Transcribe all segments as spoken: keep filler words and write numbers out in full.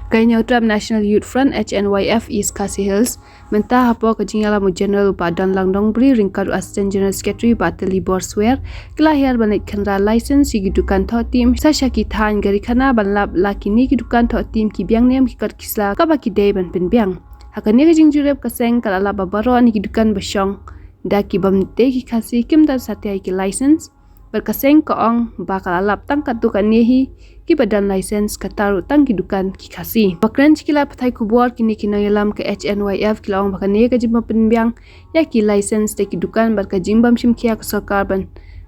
Ka Hynñiewtrep National Youth Front, H N Y F, East Khasi Hills, mynta hapoh ka jingïalam u General u Bah Donlang Dongbri ryngkat u Assistant General Secretary Bah Tilibor Swer, ki la hiar ban leit khynra license ïa ki dukan thoh tim sa sha ki thaiñ Garikhana ban lap la kine ki dukan thoh tim ki biang niam ki kot ki sla kaba ki dei ban pynbiang. Ha kane ka jingjurip ka seng ka la lap ba baroh ne ki dukan ba shong da ki bym dei ki Khasi kim don satia ïa ki license. Bad ka seng ka ong ba ka la lap tang katto katne hi kiba don license, kata ruh tang ki dukan ki Khasi. Ba kren sha ki lad pathai khubor, kine ki nongïalam ka H N Y F ki la ong ba kane ka jingbym pynbiang ïa ki license da ki dukan bad ka jingbym shim khia ka sorkar ban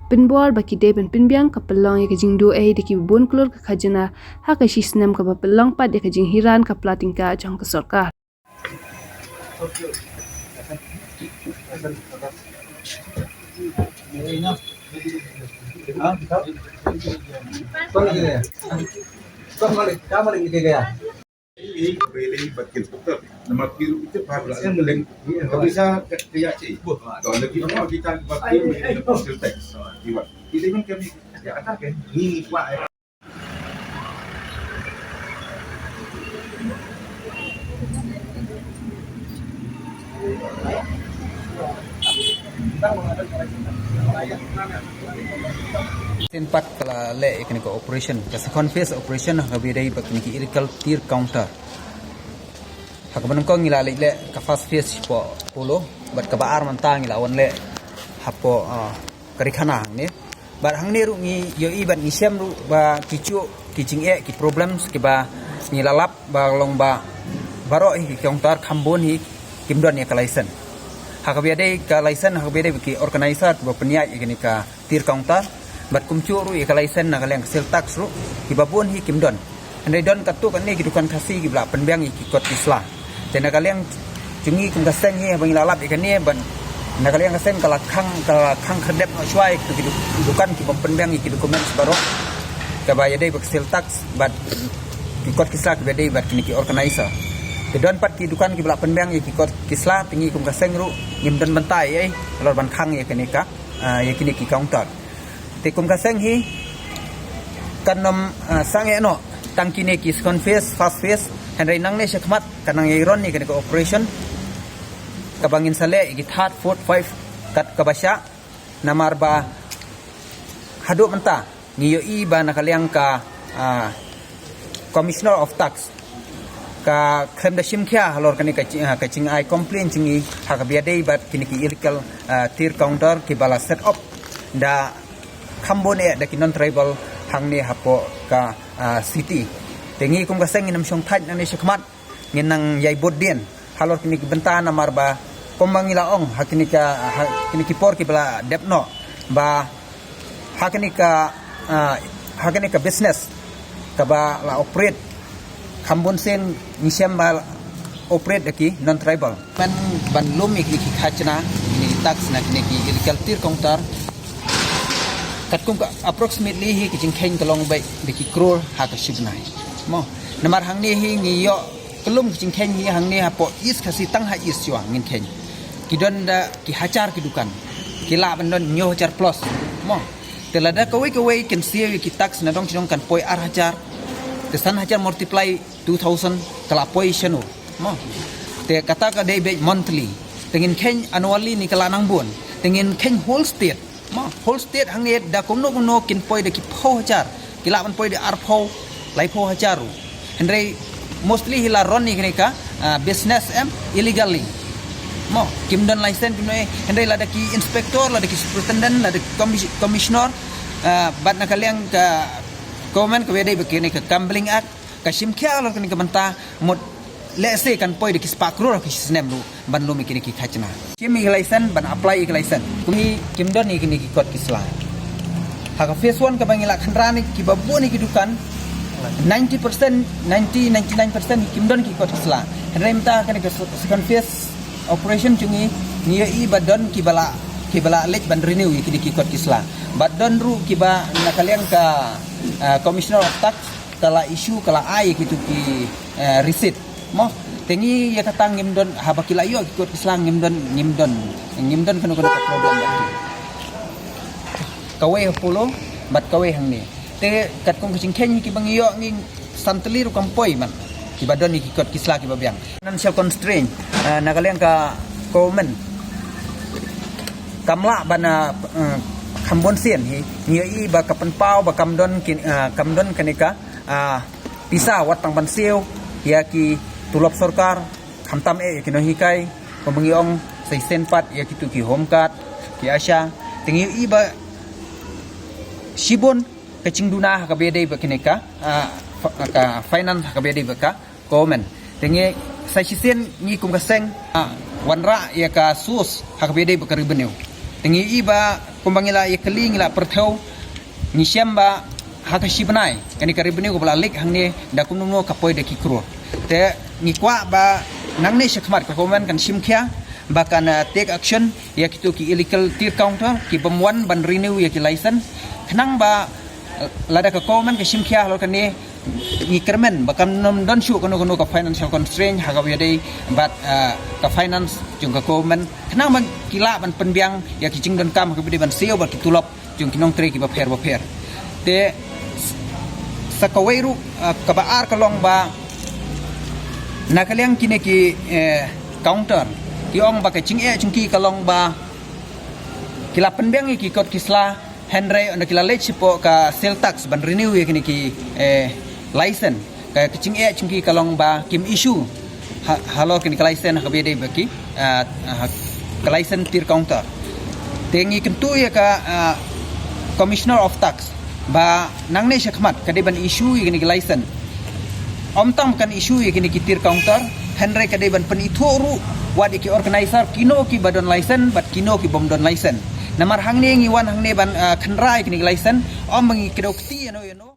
pynbor ba ki dei ban pynbiang ka pynlong ïa ka jingduh ei da kiba bun klur ka khajna ha ka shi snem, kaba pynlong pat ïa ka jinghiar ka pla tyngka jong ka sorkar. Sien pat ka la leh ïa kane ka operation, ka second phase operation ha kaba ïadei bad kine ki illegal tir counter. Ha kaba nyngkong ngi la leit leh ka first phase hapoh Polo, bad kaba ar mynta ngi la wan leh hapoh, ah, Garikhana hangne. Bad hangne ruh ngi ïohi bad ngi shem ruh ba ki shu ki jingeh, ki problems kiba ngi la lap ba long ba baroh hi ki counter kham bun hi kim don ïa ka license. Ha kaba ïadei ka license, ha kaba ïadei bad ki organizer kiba pynïaid ïa kane ka tir counter. Bad kumjuh ruh ïa ka license na ka liang ka sales tax ruh kiba bun hi kim don. Hynrei don katto katne ki dukan Khasi kiba la pynbiang ïa ki kot ki sla. Te na ka liang jong ngi kum ka seng hi haba ngi la lap ïa kane, bad na ka liang ka seng ka la khang, ka la khang khyrdep noh shuwa ïa ki dukan kibym pynbiang ïa ki documents baroh kaba ïadei bad ka sales tax bad ki kot ki sla kiba ïadei bad kine ki organizer. Te don pat ki dukan kiba la pynbiang ïa ki kot ki sla, te ngi kum ka seng ruh ngim don bynta ei ei halor ban khang ïa kane ka, ah, ïa kine ki counter. Te kum ka seng hi kan nym, ah, sangeh noh tang kine ki second phase, first phase, hynrei nangne shakhmat kan nang ïai run ïa kane ka operation kaba ngin sa leh ïa ki third, fourth, five kat kaba shah, namar ba haduh mynta ngi ïohi ba na ka liang ka, ah, Commissioner of Tax ka khlem da shim khia halor kane ka jing, ah, ka jingai complain jong ngi ha kaba ïadei bad kine ki illegal, ah, tir counter kiba la set up da kham bun eh da ki non tribal hangne hapoh ka, ah, city. Te ngi kum ka seng ngin ym shong thait nangne shakhmat, ngin nang ïai bud dien halor kine ki bynta namar ba kumba ngi la ong ha kine ka, ha kine ki por kiba la dep noh ba ha kane ka, ah, ha kane ka business kaba la operate kham bun sien ngi shem ba la operate da ki non tribal. Ban, ban lum ïa kine ki khajna, kine ki tax na kine ki illegal tir counter, katkum ka approximately hi ki jingkheiñ ka long beit da ki crore ha ka shi bnai. Mo, namar hangne hi ngi ïoh ka lum ka jingkheiñ hi hangne hapoh East Khasi, tang ha East shuwa ngin kheiñ. Ki don da ki hajar ki dukan. Ki lah ban don hynñiew hajar plus. Mo. Te lada kawei kawei kin siew ïa ki tax na dong sha dong kan poi ar hajar. Te san hajar multiply two thousand ka la poi shano. Mo. Te kata ka dei beit monthly. Te ngin kheiñ annually ne ka la nang bun. Te ngin kheiñ whole state. Mo, whole state hangne da kumno kumno kin poi da ki phew hajar, ki lah ban poi da arphew, laiphew hajar ruh. Hynrei mostly hi la run ïa kane ka, ah, business em illegally. Mo, kim don license, kim don, hynrei lada ki inspector, lada ki superintendent, lada ki commis-, commissioner, ah, bad na ka liang ka government kaba ïadei bad kane ka Gambling Act, ka shim khia halor kane ka bynta, mut lehse kan poi da ki spah klur ha ka shi snem ruh ban lum ïa kine ki khajna. Shim ïa ki license, ban apply ïa ki license. Kum hi kim don ïa kine ki kot ki sla. Ha ka phase one kaba ngi la khynra ne kiba bun ïa ki dukan, ninety percent, ninety, ninety-nine percent hi kim don ki kot ki sla. Hynrei mynta kane ka second phase operation jong ngi, ngi ïohi ba don kiba la, kiba la leit ban renew ïa kine ki kot ki sla. Bad don ruh kiba na ka liang ka, ah, Commissioner of Tax, ka la issue, ka la ai ïa kitu ki, eh, receipt. Mo, te ngi ïa kata ngim don, haba ki la ïoh ki kot ki sla ngim don, ngim don, ngim don kano kano ka problem. Kawei ha Polo bad kawei hangne. Te katkum ka jingkheiñ kiba ngi ïoh ngi san tylli ruh kam poi man. kiba don ïa ki kot ki sla kiba biang. Financial constraint, ah, na ka liang ka government kam lah ban, ah, eh, kham bun sien hi, ngi ïohi ba ka pynpaw ba kam don ki, ah, kam don kane ka, ah, pisa wat tang ban siew ïa ki tulop sorkar, khamtam eh ïa ki nonghikai, kumba ngi ong sa shisien pat ïa kitu ki home guard, ki ASHA. Te ngi ïohi ba shibun ka jingduna ha kaba ïadei bad kane ka, ah, fa-, ka finance ha kaba ïadei bad ka government. Te ngi sa shisien ngi kum ka seng, ah, wanrah ïa ka source ha kaba ïadei bad ka revenue. Te ngi ïohi ba kumba ngi la ïakylli, ngi la pyrthew, ngi shem ba ha ka shi bnai kane ka revenue kaba la leak hangne da kumno kumno ka poi da ki crore. Te ngi kwah ba nangne shakhmat ka government kan shim khia ba kan, eh, take action ïa kitu ki illegal tir counter ki bym wan ban renew ïa ki license, khnang ba, eh, lada ka government ka shim khia halor kane, ngi kyrmen ba kan ym don shuh kano kano ka financial constraint ha kaba ïadei bad, eh, ka finance jong ka government, khnang ba ki lah ban pynbiang ïa ki jingdonkam ha kaba ïadei ban siew bad ki tulop jong ki nongtrei kiba pher bapher. Te sa kawei ruh, ah, kaba ar ka long ba na ka liang kine ki, eh, counter, ki ong ba ka jingeh jong ki ka long ba ki la pynbiang ïa ki kot ki sla, hynrei ynda ki la leit shapoh ka sales tax ban renew ïa kine ki, eh, license, ka, ka jingeh jong ki ka long ba kim issue ha, halor kine ki license ha kaba ïadei bad ki, ah, ah, ka license tir counter. Te ngi kyntu ïa ka, ah, Commissioner of Tax ba nangne shakhmat ka dei ban issue ïa kine ki license. Ym tang kan issue ïa kine ki tir counter, hynrei ka dei ban pynithuh ruh wat ïa ki organizer, kino kiba don license bad kino ki bym don license. Namar hangne ngi wan hangne ban, ah, kynra ïa kine ki license, ym ba ngi kdew kti ïano ïano.